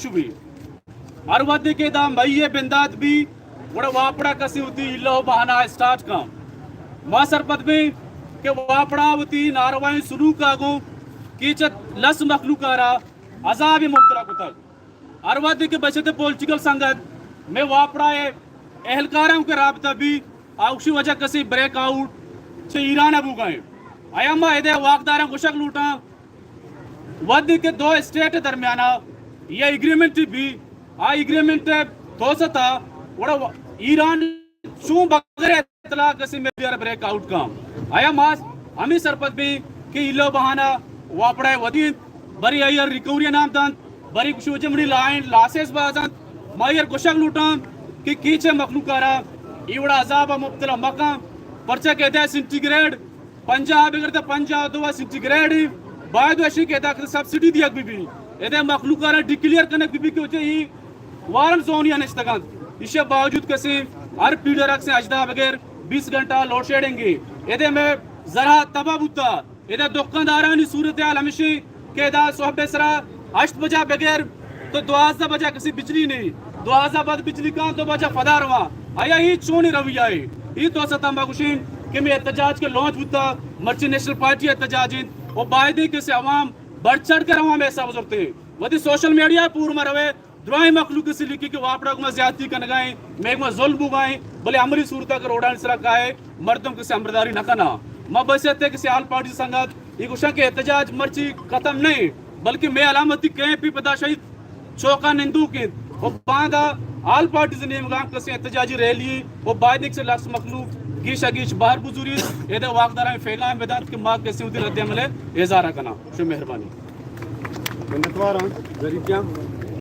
شبی۔ ہر وھدے کہ دا مئی ءِ بندات بی، گڑا واپڈا کسے وتی حیلہ و بہانہ اسٹارٹ کن۔ ما سرپد بیں کہ واپڈا وتی ناروائیں سلوک ءَ گوں کیچ ءِ لس مخلوق ءَ را عذاب ءَ مبتلا کتگ۔ ہر وھدے کہ بچت پولیٹیکل سنگت مئے واپڈا ءِ اہلکاراں کہ رابطہ بی، آ گوشی وجہ کسے بریک آؤٹ چہ ایران ءَ بوگا ایں۔ آیا ما ادے واکداراں گوشگ لوٹاں، وھدے کہ دو اسٹیٹ ءِ درمیان ءَ یا ایگریمنٹ بی، آ ایگریمنٹ ءِ توسط ءَ گڑا ایران چون بغیر اطلاع کسے مئے بیار بریک آؤٹ کن؟ آیا ما ہمے سرپد بیں کہ حیلہ و بہانہ واپڈا ءِ وتی انت، برے آئی ءَ ریکوری ءِ نام دنت، برے گوشی وجہ منی لائن لاسز باز انت۔ ما آئی ءَ گوشگ لوٹاں کہ کیچ ءِ مخلوق ءَ را اے وڑا عذاب ءَ مبتلا مکن، پرچا کہ ادا سینٹی گریڈ پنجاہ بگر تا پنجاہ دو سینٹی گریڈ ایں، باید اشی کہ ادا سبسڈی دیگ بہ بی، ادا مخلوق ءَ را ڈکلیئر کنگ بہ بی کہ وجہ ای وارم زون ءَ نشتگ انت۔ ایشی باوجود کسے ہر پیڈر اکسے ہژدہ بگر بیست گھنٹہ لوڈ شیڈنگ ایں۔ ادا مئے زراعت تباہ بوتا، ادا دکاندارانی صورتحال ہمیشی کہ ادا صحب ءِ سرا ہشت بجہ بگر تو دوازدہ بجہ کسے بجلی نہ ایں، دوازدہ بعد بجلی کن دو بجہ پدا رواں۔ آیا ای چونیں رویہ ایں؟ ای توسط ءَ ما گوشیں کہ مئے احتجاج کہ لانچ بوتا، مرچی نیشنل پارٹی احتجاج انت و باید ایں کہ کسے عوام بڑھ چڑھ کر عوام ءِ حساب زرت ایں۔ وتی سوشل میڈیا پور ما روے، درائیں مخلوق کسے لکھی کہ واپڈا گوما زیادتی کنگا ایں، مئے گوما ظلم بوگا ایں، بلے عملی صورت ءَ کہ روڈانی سرا کائے، مردم کسے ہمبرداری نہ کنا۔ ما بس ات کہ کسے آل پارٹی سنگت ای گوشاں کہ احتجاج مرچی ختم نہ ایں، بلکہ مئے علامتی کیمپ ای پدا شہید چوکا نندوک انت و باندا آل پارٹیز نیمگا ہم کسے احتجاجی ریلی و باید ایں کہ لس مخلوق گیش ءَ گیش بہر بزوریت، ادا واکداراں پیغام بدنت کہ ما کسے وتی رد عمل ءِ اظہار کناں۔ شمئے مہربانی۔ منتواراں ظریف جان۔